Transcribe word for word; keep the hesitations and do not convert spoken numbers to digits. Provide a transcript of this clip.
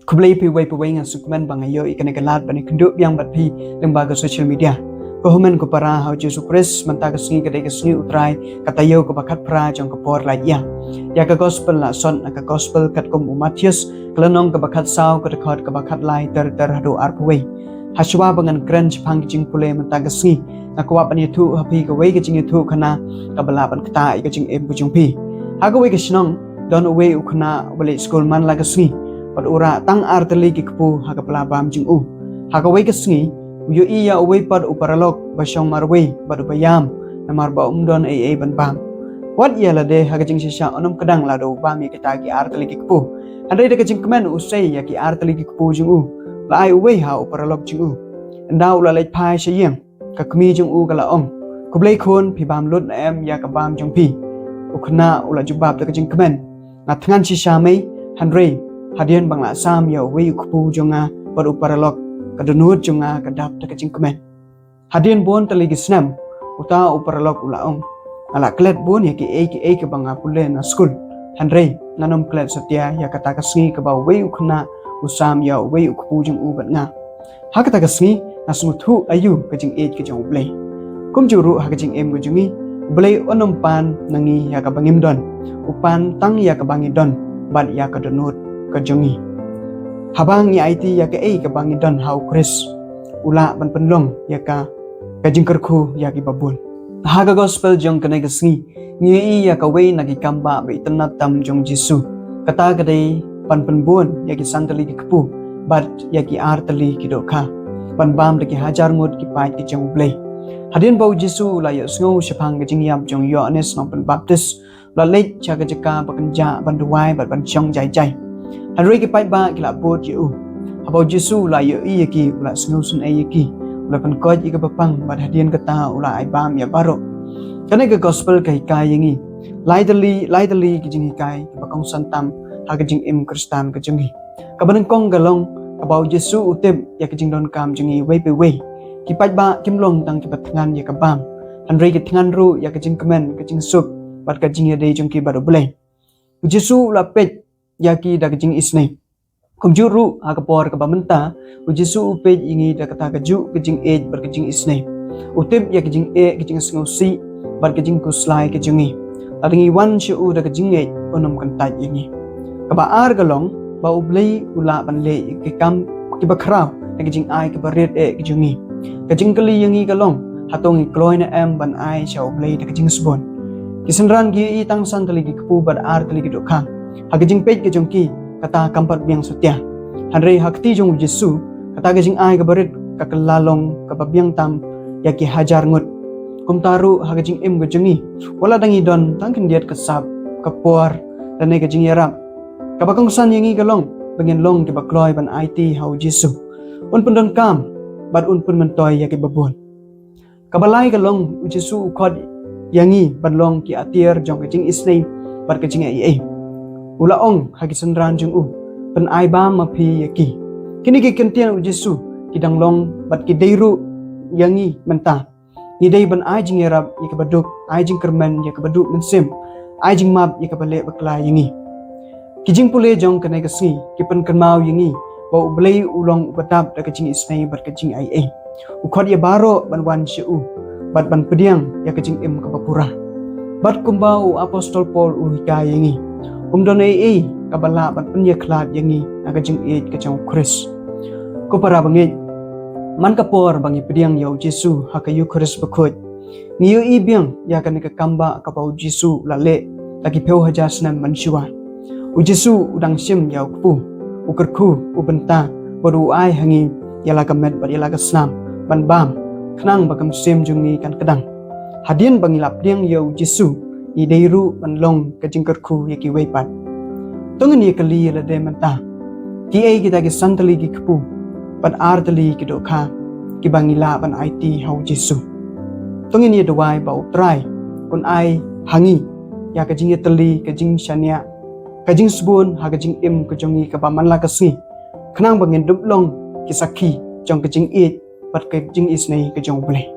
Khublei phi uwei pa uwei, nga sngewkmen ba nga ïoh ïa kane ka lad ban ïakynduh biang bad phi lyngba ka social media. Ko hynmen ko para ha u Jisu Khrist, mynta ka sngi ka dei ka sngi U Trai, ka taïew kaba khatphra jong ka por lait ïa. Ïa ka gospel la sot na ka gospel katkum u Mathaios, ka lynnong kaba khatsaw, ka dkhot kaba khatlai ter ter haduh arphew wei. Hashwa ba ngan kren shaphang ki jingpule mynta ka sngi, nga kwah ban ïathuh ha phi kawei ka jingïathuhkhana kaba lah ban ktah ïa ka jingim ka jong phi. Ha kawei ka shnong don uwei u khynnah uba leit skul man la ka sngi, bad u rah tang ar tylli ki kpu ha ka pla bam jong u. Ha kawei ka sngi u ïohi ïa uwei pat u paralok ba shong marwei bad uba ïam, namar ba um don ei ei ban bam. Wat ïa lade ha ka jingshisha un ym kdang lada u bam ïa kita ki ar tylli ki kpu. Hynrei da ka jingkmen u sei ïa ki ar tylli ki kpu jong u, la ai uwei ha u paralok jong u. Ynda u la leit phai sha ïing, ka kmie jong u ka la ong, "Khublei khun, phi bam lut ne em ïa ka bam jong phi?" U khynnah u la jubab da ka jingkmen, "Nga thngan shisha mei, hynrei hadien ba nga la sam ïa uwei u kpu jong nga bad u paralok, ka dohnud jong nga ka dap da ka jingkmen." Hadien bun tylli ki snem, uta u paralok u la ong, "Nga la klet bun ïa kiei kiei kaba nga pule na skul, hynrei ngan ym klet satia ïa kata ka sngi kaba uwei u khynnah u sam ïa uwei u kpu jong u bad nga. Ha kata ka sngi nga sngewthuh aïu ka jingïeit ka jong U Blei." Kumjuh ruh ha ka jingim ka jong ngi, U Blei un ym pan na ngi ïa kaba ngim don, u pan tang ïa kaba ngi don bad ïa ka dohnud ka jong ngi. Haba ngi aiti ïa kaei kaba ngi don ha U Khrist, u lah ban pynlong ïa ka, ka jingkyrkhu ïa kiba bun. Ha ka gospel jong kane ka sngi, ngi ïohi ïa kawei na ki kambah ba itynnad tam jong U Jisu. Kata ka dei ban pynbun ïa ki san tylli ki kpu bad ïa ki ar tylli ki dohkha, ban bam da ki hajar ngut ki paid ki jong U Blei. Hadien ba U Jisu u la ïohsngew shaphang ka jingïap jong u Ïoannis Nongpynbaptis, u la leit sha ka jaka ba kynjah ban duwai bad ban shong jai jai. Hynrei ki paidbah ki la bud ïa u. Haba U Jisu u la ïohi ïa ki, u la sngewsynei ïa ki, u la pynkoit ïa kaba pang bad hadien kata u la ai bam ïa baroh. Kane ka gospel ka hikai ïa ngi lai tylli, lai tylli ki jinghikai kiba kongsan tam ha ka jingim Khristan ka jong ngi. Kaba nyngkong ka long, kaba U Jisu u tip ïa ka jingdonkam jong ngi iwei pa iwei. Ki paidbah kim long tang kiba thngan ïa ka bam, hynrei ki thngan ruh ïa ka jingkmen, ka jingsuk bad ka jingïadei jong ki bad U Blei. U Jisu u la peit ïa ki da ka jingisynei. Kumjuh ruh ha ka por kaba mynta, U Jisu u peit ïa ngi da kata kajuh ka jingïeit bad ka jingisynei. U tip ïa ka jingeh, ka jingsngewsih bad ka jingkhuslai ka jong ngi. Lada ngi wan sha u da ka jingïeit, un ym kyntait ïa ngi. Kaba ar ka long, ba U Blei u lah ban leh ïa ki kam kiba khraw da ka jingai kaba rit eh ka jong ngi. Ka jingkylli ïa ngi ka long, hato ngi kloi ne em ban ai sha U Blei da ka jingsbun? Ki synran ki ïohi tang san tylli ki kpu bad ar tylli ki dohkha. Ha ka jingpeit ka jong ki, kata kam pat biang satia. Hynrei ha ka kti jong U Jisu, kata ka jingai kaba rit ka kylla long kaba biang tam ïa ki hajar ngut. Kumta ruh ha ka jingim ka jong ngi, wat la da ngi don tang khyndiat ka sap, ka por lane ka jingïarap, kaba kongsan ïa ngi ka long ba ngin long kiba kloi ban aiti ha U Jisu. Un pyndonkam bad un pynmyntoi ïa kiba bun. Kaba lai ka long, U Jisu u khot ïa ngi ban long ki atiar jong ka jingisynei bad ka jingaiei. U la ong ha ki synran jong u, "Pynai bam ma phi ïa ki." Kine ki kyntien U Jisu ki dang long bad ki dei ruh ïa ngi mynta. Ngi dei ban ai jingïarap ïa kiba duk, ai jingkyrmen ïa kiba duh mynsiem, ai jingmap ïa kiba leh bakla ïa ngi. Ki jingpule jong kane ka sngi ki pynkynmaw ïa ngi ba U Blei u long uba dap da ka jingisynei bad ka jingaiei. U khot ïa baroh ban wan sha u bad ban pdiang ïa ka jingim kaba pura. Bad kumba u apostol Paul u hikai ïa ngi, um don ei ei kaba lah ban pynïakhlad ïa ngi na ka jingïeit ka jong U Khrist. Ko para bangeit, man ka por ba ngi pdiang ïa U Jisu ha ka Eukharist bakhuid, ngi ïohi biang ïa kane ka kambah kaba U Jisu u la leh la ki phew hajar snem mynshuwa. U Jisu u dang shim ïa u kpu, u kyrkhu, u bynta bad u ai ha ngi ïa la ka met bad ïa la ka snam ban bam, khnang ba ka mynsiem jong ngi kan kdang. Hadien ba ngi la pdiang ïa U Jisu, ngi dei ruh ban long ka jingkyrkhu ïa kiwei pat. To ngin ïa kylli ïa lade mynta, kiei kita ki san tylli ki kpu bad ar tylli ki dohkha kiba ngi lah ban aiti ha U Jisu? To ngin ïa duwai ba U Trai un ai ha ngi ïa ka jingïatylli, ka jingshaniah, ka jingsbun ha ka jingim ka jong ngi kaba man la ka sngi, khnang ba ngin dup long ki sakhi jong ka jingïeit bad ka jingisynei ka jong U Blei.